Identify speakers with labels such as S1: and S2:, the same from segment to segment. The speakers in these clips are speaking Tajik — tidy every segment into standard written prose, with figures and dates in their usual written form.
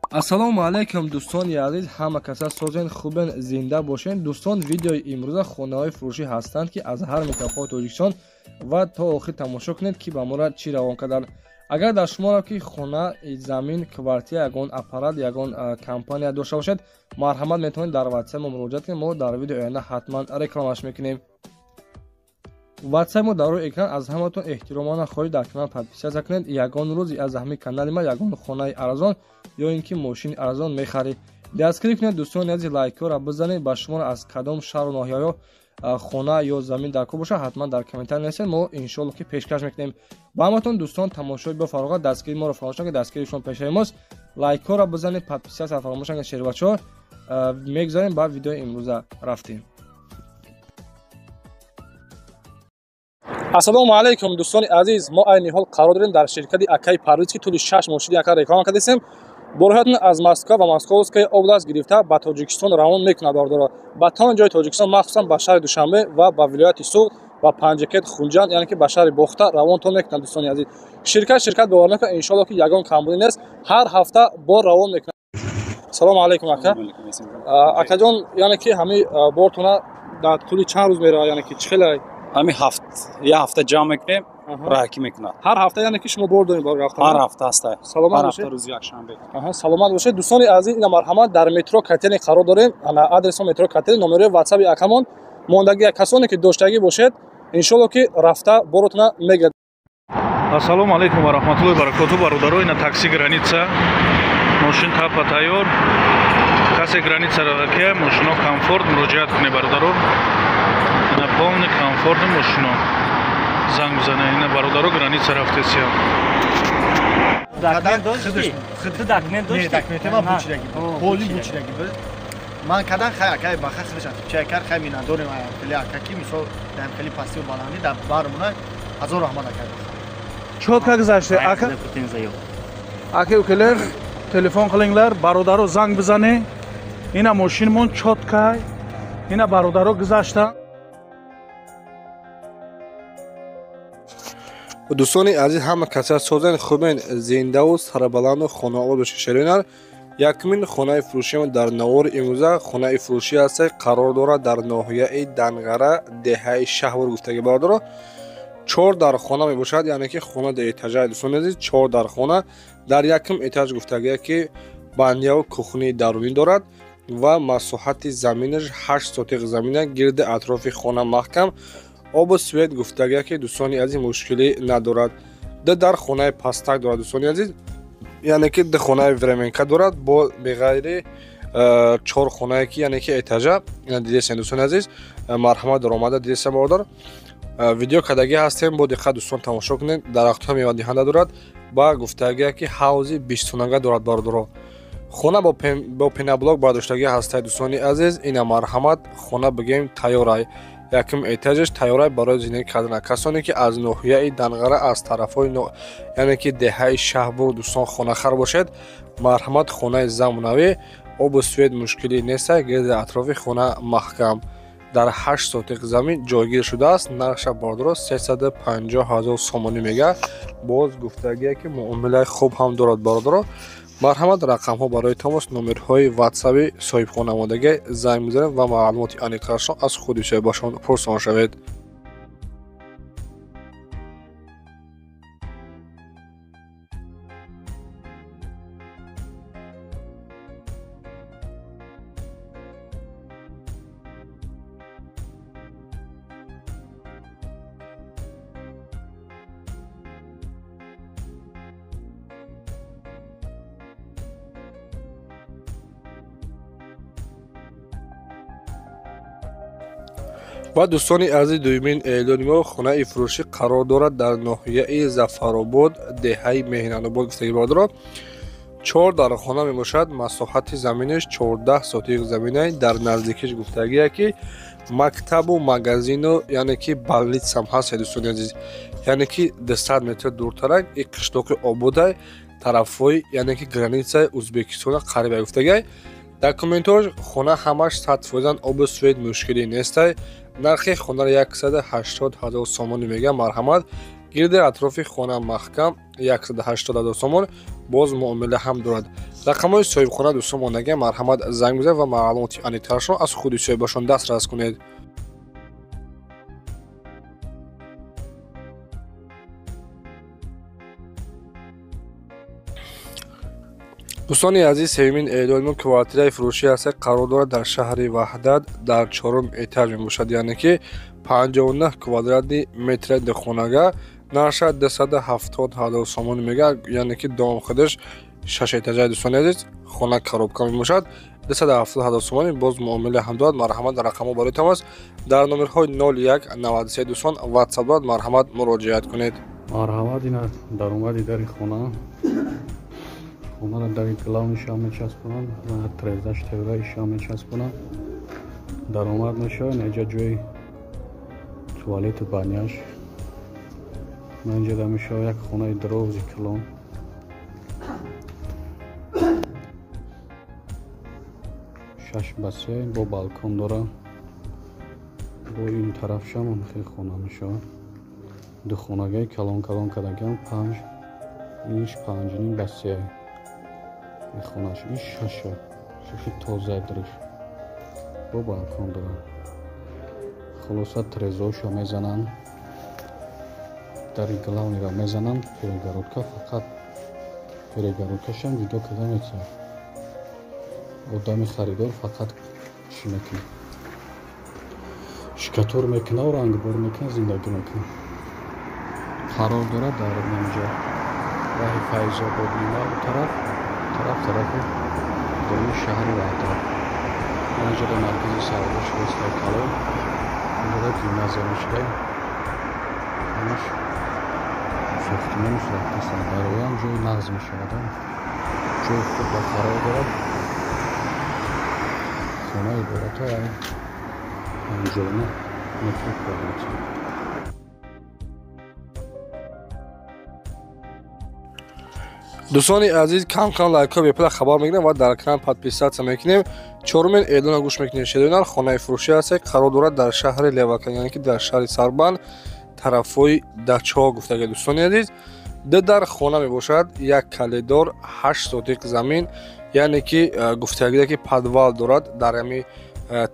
S1: Ассалому алайкум дӯстони азиз, ҳама каса созен, хубен, зинда бошен. Дӯстон, видеои имрӯза хонаҳои фурӯшӣ ҳастанд, ки аз ҳар минтақаи Тоҷикистон ва то охир тамошо кунед, ки ба моро чӣ равон карданд. Агар дар шуморо ки хона, замин, квартира, ягон аппарат, ягон компания дошта бошед, марҳамат, метавонед дар WhatsApp мо муроҷиат кунед. Мо дар видеои оянда ҳатман рекламаш мекунем. WhatsApp мо дар рӯи экран. Аз ҳаматон эҳтиромона хоҳиш, дар канал подписаться кунед. Ягон рӯз аз ҳамин канали ма ягон хонаи арзон ё ин ки мошини арзон мехаред. Дастгирӣ кунед, дӯстони азиз, лайкҳоро бизанед. Ба шуморо аз кадом шаҳру ноҳияҳо хона ё замин дар кор бошад, ҳатман дар комментарий нависед, мо иншоалло ки пешкаш мекунем. Ба ҳаматон, дӯстон, тамошои бо фароғат, дастгирии моро фаромӯш накунед, дастгирии шумо пешаи мост. Лайкҳоро бизанед, подписаться фаромӯш накунед, шербачаҳо. Мегузарем ба видеои имрӯза, рафтем. Ассалому алайкум, дӯстони азиз, мо айни ҳол қарор дорем дар ширкати акаи Парвиз, ки тӯли 6 моҳ шуди ака реклама кардастем. Борҳоятон аз Москва ва Московская область гирифта ба Тоҷикистон равон мекунад, бародаро. Ба тамоми ҷои Тоҷикистон, махсусан ба шаҳри Душанбе ва ба вилояти Суғд, ба Панҷакент, Хунҷанд, яъне ки ба шаҳри Бохта равонтон мекунад, дӯстони азиз. Ширкат бовар накунад, иншоалло ки ягон камбудӣ нест, ҳар ҳафта бор равон мекунад. Салому алайкум, ака. Акаҷон, яъне ки ҳамин бортона дар тӯли чанд рӯз меравад, яъне ки чӣ хеле?
S2: Ҳамин ҳафт, як ҳафта ҷамъ мекунем, раҳакӣ мекунад.
S1: Ҳар ҳафта, яъне ки шумо бор доред бор рафтан?
S2: Ҳар ҳафта ҳаста.
S1: Саломат бошед.
S2: Рӯзи якшанбе.
S1: Саломат бошед. Дӯстони азиз, ина марҳамат, дар метро Котельный қарор дорем. Ана адреси метро Котельный, номерои WhatsApp акамон мондагӣ. Касоне ки доштагӣ бошед, иншоалло ки рафта боротона мегирад.
S3: Ассалому алайкум ва раҳматуллоҳи ва баракотуҳ, бародаро, ина такси граница, мошин тапа тайёр. Касе граница ки мошино комфорт, муроҷиат кунед, бародаро. Ина полный комфорт мошино. Занг бизанед, ина бародаро, граница рафтесия.
S4: Документ дошти? Ту документ дошти?
S5: Не, документ ма бучидаги. Поли бучидаги буд. Ман кадан хай акай баха худаш чай кар хай минадорим хеле ака ки мисол дар хеле пастию баландӣ дар бармона ҳазор раҳмат акай баха.
S3: Чётко гузаште ака. Ака укелер телефон қилингlar, бародаро занг бизанед. Ина мошинмон чётко. Ина бародаро гузашта.
S1: Дӯстони азиз, ҳама каса созен, хубен, зиндаву сарбаланду хонаобод бошед, шеринар. Якумин хонаи фурӯшиам дар навори имрӯза хонаи фурӯшӣ ҳаст, қарор дорад дар ноҳияи Данғара, деҳаи Шаҳвор гуфтагӣ, бародаро. 4 дархона мебошад, яъне ки хона дар этажа, дӯстони азиз, 4 дархона. Дар якум этаж гуфтагие ки баняву кухнии дарунӣ дорад ва масоҳати заминаш 8 сотиқ замина, гирди атрофи хона маҳкам, обу свет гуфтагие ки, дӯстони азиз, мушкилӣ надорад. Ду дар хонаи пастак дорад, дӯстони азиз, яъне ки ду хонаи временка дорад, бо беғайри 4 хонае ки яъне ки этажа. Ина дидесен, дӯстони азиз, марҳамат, даромада дидесен, бародар. Видео кардагӣ ҳастем, бо диққат, дӯстон, тамошо кунед. Дарахтҳои мевадиҳанда дорад ба гуфтагие ки ҳавзи бистонага дорад, бародаро. Хона бо пеноблок бардоштагӣ ҳастад, дӯстони азиз. Ина марҳамат, хона бигем тайёрай, якум этажаш тайёрай барои зиндагӣ кардан. Касоне ки аз ноҳияи Данғара, аз тарафҳои яъне ки деҳаи Шаҳбур, дӯстон, хонахар бошед, марҳамат, хонаи замонавӣ, обу свет мушкилӣ нест, гирди атрофи хона маҳкам, дар 8 сотиқ замин ҷойгир шудааст. Нархша, бародаро, 350 ҳазор сомонӣ мега. Боз гуфтагие ки муомилаи хуб ҳам дорад, бародаро. Марҳамат, рақамҳо барои тамос, номерҳои ватсаби соҳибхона омодагӣ, занг бизанед ва маълумоти аниқтарашро аз худи соҳибашон пурсон шавед. Ва дӯстони азиз, дуюмин эълони мо хонаи фурӯшӣ қарор дорад дар ноҳияи Зафаробод, деҳаи Меҳнанобод гуфтагӣ, бародаро. 4 дархона мебошад, масоҳати заминаш 14 сотиқ замина. Дар наздикиш гуфтагие ки мактабу магазину яъне ки больницам ҳаст, дӯстони азиз, яъне ки 200 метр дуртарак и қишлоқи ободай, тарафҳои яъне ки границаи Узбекистона қариб гуфтагиай. Документҳош хона ҳамаш 100%, обу свет мушкилӣ нестай. Нархи хонаро 180 ҳазор сомонӣ мега. Марҳамат, гирди атрофи хона маҳкам, 180 ҳазор сомон, боз муомила ҳам дорад. Рақамҳои соҳибхона дӯстон мондагӣ, марҳамат занг бизанед ва маълумоти аниқтарашро аз худи соҳибашон дастрас кунед. Дӯстони азиз, сеюмин эълони мо квартираи фурӯшӣ аст, қарор дорад дар шаҳри Ваҳдат, дар чорум этаж мебошад, яъне ки 59 квадратни метри духонага, нархаш 270 ҳазор сомон мега, яъне ки дом худаш 6 этажаи. Дӯстони азиз, хона коробка мебошад, 270 ҳазор сомонӣ, боз муомила ҳам дорад. Марҳамат, рақамҳо барои тамос дар номерҳои 01 93 дӯстон WhatsApp дорад, марҳамат муроҷиат кунед.
S6: Марҳамат, ина даромади дари хона. Хонара дари главниша мечаспонанд, трезаш тевраиша мечаспонанд. Даромад мешавад, инҷа ҷои туалету баняш. Инҷа мешавад як хонаи дрози калон. Шаш ба се бо балкон дора. Бо ин тарафшам хеле хона мешавад. Ду хонагаи калон калон кардагиам, панҷ, инш панҷним ба се. Хонаш ин шаша, шаши тоза дриш. Бо балкон дора. Хулоса трезоша мезананд, дари главниро мезананд, перегородка фақат перегородкашам ҷудо карда метавонад. Одами харидор фақат чӣ мекунад? Шикатур мекунад, рангбор мекунад, зиндагӣ мекунад. Қарор дорад дар инҷо роҳи Файзобод ина у тараф, тарафи доми шаҳри Ваҳдат. Инҷо дар маркази савдо шудааст калон. Инҷо гимназия мешуда. Ҳамаш сохтмон сохтааст. Дар оям ҷои нағз мешавад. Ҷои хуб ба қарор дорад. Хона иборат аз 59 метр квадрат.
S1: Дӯстони азиз, кам-кам лайкҳо бепула хабар мегирем ва дар канал подписатсия мекунем. Чорумин эълонро гӯш мекунем. Шедонар хонаи фурӯшӣ аст, қарор дорад дар шаҳри Левакан, яъне ки дар шаҳри Сарбанд, тарафҳои Дачҳо гуфтага. Дӯстони азиз, ду дар хона мебошад, як калидор, 8 сотиқ замин, яъне ки гуфтагида ки подвал дорад, дар ҳами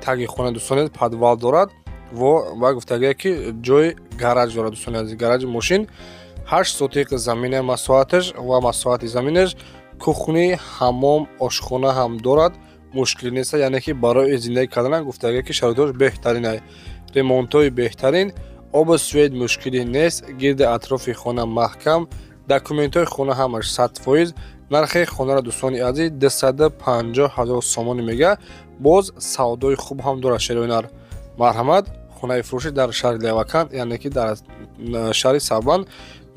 S1: таги хона дӯстони азиз подвал дорад ва гуфтагида ки ҷои гараж дорад. Дӯстони азиз, гаражи мошин, 8 сотиқ замина масоҳаташ ва масоҳати заминаш, кухни, ҳаммом, ошхона ҳам дорад. Мушкил нест, яъне ки барои зиндагӣ кардан гуфтага ки шароитҳош беҳтарин, ремонтҳои беҳтарин, обу свет мушкилӣ нест, гирди атрофи хона маҳкам, документҳои хона ҳамаш 100%. Нархи хонаро дӯстони азиз 250 ҳазор сомонӣ мега, боз савдои хуб ҳам дорад. Шероинар, марҳамат, хонаи фурӯшӣ дар шаҳри Леваканд, яъне ки дар шаҳри Сарбанд.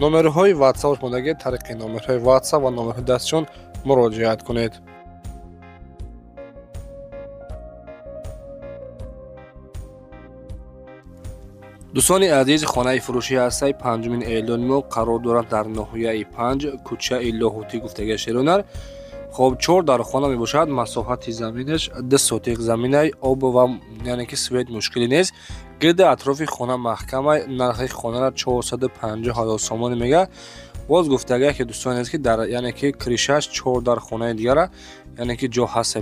S1: Номерҳои WhatsApp мондагӣ, тариқи номерҳои WhatsApp ва номерҳои дастшон муроҷиат кунед. Дӯстони азиз, хонаи фурӯшӣ ҳастаи панҷумин эълони мо, қарор дорад дар ноҳияи 5, кӯчаи Лоҳутӣ гуфтага. Шеронар, хоб, 4 дар хона мебошад, масоҳати заминаш 2 сотиқ заминай, об ва яъне ки свет мушкилӣ нест, гирди атрофи хона маҳкамай, нархи хонара 450 ҳазор сомонӣ мега. Боз гуфтага ки дӯстони азиз ки дар яъне ки кришаш 4 дар хонаи дигара, яъне ки ҷо ҳаст,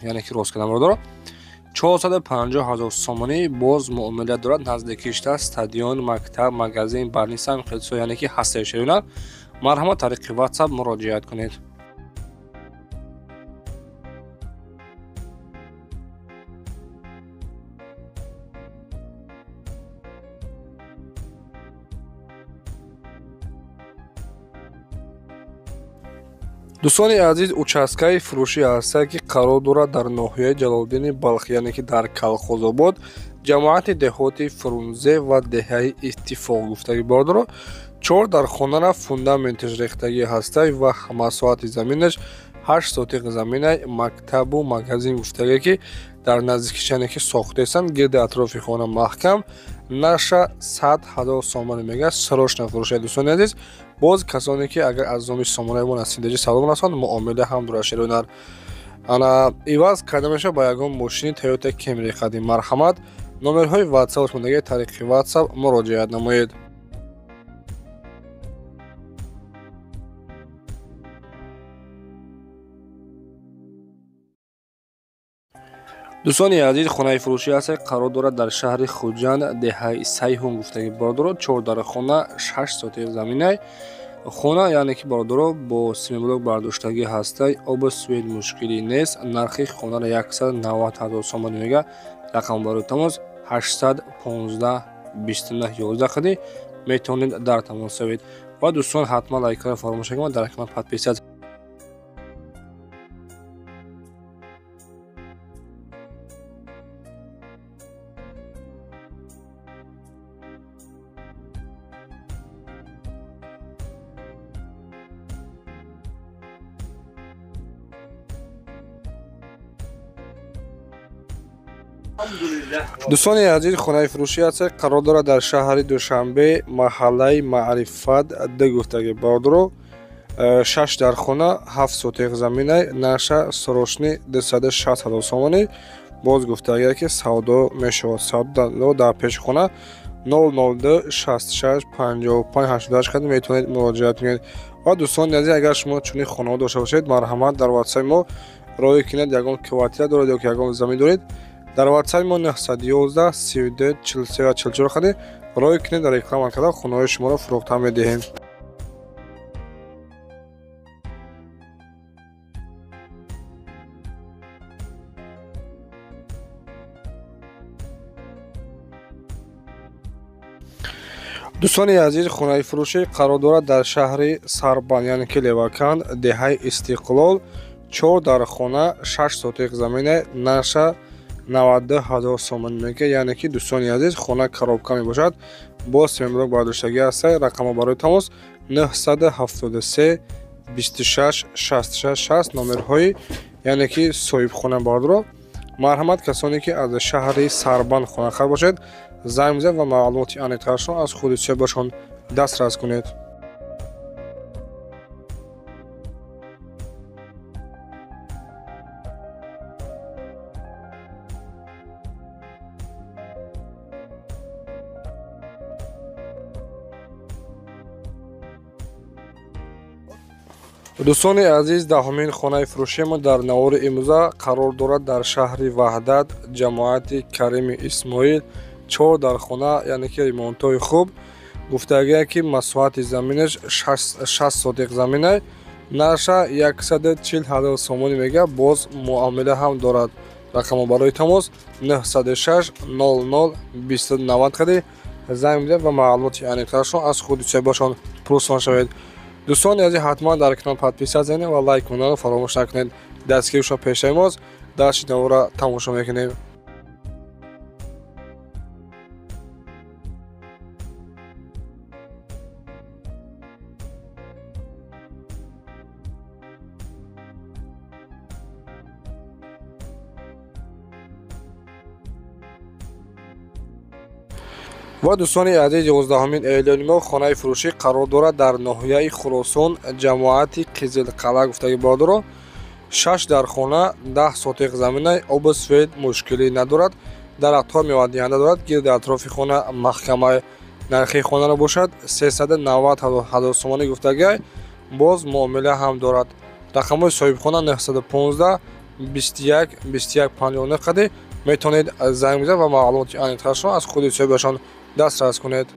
S1: яъне ки рост кардан дорад. 450 ҳазор сомонӣ, боз муомила дорад. Наздикишта стадион, мактаб, магазин, больница ҳам хелсо, яъне ки ҳастаи. Шеронар, марҳамат, тариқи WhatsApp муроҷиат кунед. Дӯстони азиз, участкаи фурӯшӣ ҳастае ки қарор дорад дар ноҳияи Ҷалолиддини Балх, яъне ки дар Калхозобод, ҷамоати деҳоти Фрунзе ва деҳаи Иттифоқ гуфтагӣ. Бордоро 4 дар хонара фундаменташ рехтагӣ ҳастай ва масоҳати заминаш 8 сотиқ заминай, мактабу магазин гуфтагӣ ки дар наздикиш, яъне ки сохтаестанд, гирди атрофи хона маҳкам, нарша 100 ҳазор сомонӣ мега, срочно фурӯшад. Дӯстони азиз, боз касоне ки агар аз номи сомонаи мо насидаҷи салом расонанд, муомила ҳам дорад. Шеронар, ана иваз карда мешавад ба ягон мошини Toyota Camry қадим. Марҳамат, номерҳои WhatsApp мондагӣ, тариқи WhatsApp муроҷиат намоед. Дӯстони азиз, хонаи фурӯшӣ ҳаст, қарор дорад дар шаҳри Хуҷанд, деҳаи Сайҳун гуфтаги бародаро. 4 дар хона, 6 сотих заминай. Хона яъне ки бародаро бо семиблок бардоштагӣ ҳастай, обу свет мушкилӣ нест. Нархи хонаро 190 ҳазор сомонӣ мега. Рақам барои тамос 815 29 11 қади метавонед дар тамос шавед. Ва дӯстон, ҳатман лайкро фаромӯш накунед, дар канал подписаться. Дӯстони азиз, хонаи фурӯшӣ ҳаст, қарор дорад дар шаҳри Душанбе, маҳаллаи Маърифат д гуфтаги бародаро. 6 дар хона, 7 сотих заминай, нарша срочный 260 ҳазор сомонӣ. Боз гуфтагия ки савдо мешавад. Савдо дар пеши хона 002 66 55 88 қадр метавонед муроҷиат кунед. Ва дӯстони азиз, агар шумо чунин хонаҳо дошта бошед, марҳамат дар WhatsApp мо роҳӣ кунед. Ягон квартира доред ё ки ягон замин доред, дар WhatsApp мо 911 32 43 ва 44 қади роҳӣ кунед, дар реклама карда хонаҳои шуморо фурӯхта медиҳем. Дӯстони азиз, хонаи фурӯшӣ қарор дорад дар шаҳри Сарбанд, яъне ки Леваканд, деҳаи Истиқлол. 4 дар хона, 6 сотих замина, нарша 92 ҳазор сомонӣ мега. Яъне ки дӯстони азиз, хона коробка мебошад, бо семблок бардоштагӣ ҳаст. Рақамҳо барои тамос 973 26 66 60 номерҳои яъне ки соҳибхона бародаро. Марҳамат, касоне ки аз шаҳри Сарбанд хонахар бошед, занг бизанед ва маълумоти аниқтарашро аз худи соҳибашон дастрас кунед. Дӯстони азиз, даҳумин хонаи фурӯшии мо дар навори имрӯза қарор дорад дар шаҳри Ваҳдат, ҷамоати Карими Исмоил. 4 дар хона, яъне ки ремонтҳои хуб. Гуфтагия ки масоҳати заминаш 60 сотих заминай, нарша 140 ҳазор сомонӣ мега. Боз муомила ҳам дорад. Рақамҳо барои тамос 906 00 20 90 қади занг бизанед ва маълумоти аниқтарашро аз худи соҳибашон пурсон шавед. Дӯстони азиз, ҳатман дар канал подписаться занед ва лайк монданро фаромӯш накунед. Дастгири шумо пешаи мост. Дарси навора тамошо мекунем. Ва дӯстони азиз, 11-умин эълони мо хонаи фурӯшӣ қарор дорад дар ноҳияи Хуросон, ҷамоати Қизилқалъа гуфтаги бародаро. 6 дар хона, 10 сотих замина, обу свет мушкилӣ надорад, дарахтҳо мевадиҳанда дорад, гирди атрофи хона маҳкама. Нархи хонаро бошад 390 ҳазор сомонӣ гуфтагиай, боз муомила ҳам дорад. Рақамҳои соҳибхона 915 21 21 59 қади метавонед занг бизанед ва маълумоти аниқтарашро аз худи соҳибашон дастрас кунед.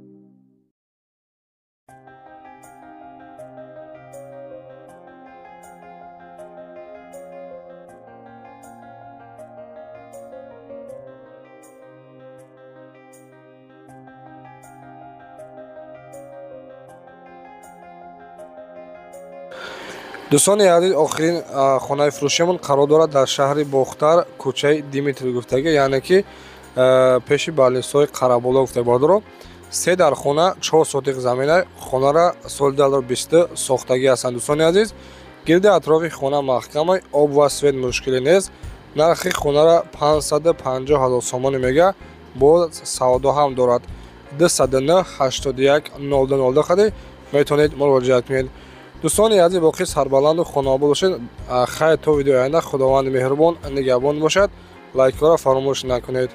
S1: Дӯстони азиз, охирин хонаи фурӯшиамон қарор дорад дар шаҳри Бохтар, кӯчаи Димитрий гуфтагӣ, яъне ки пеши балнисои Қараболо гуфта бародаро. 3 дар хона, 4 сотих замина, хонара соли 2022 сохтагӣ ҳастанд. Дӯстони азиз, гирди атрофи хона маҳкама, об ва свет мушкилӣ нест. Нархи хонара 550 ҳазор сомонӣ мега, боз савдо ҳам дорад. 209 81 02 02 қади метавонед муроҷиат кунед. Дӯстони азиз, боқӣ сарбаланду хонаобод бошед. Хайр то видеои оянда, Худованди меҳрубон нигаҳбон бошад. Лайкҳоро фаромӯш накунед.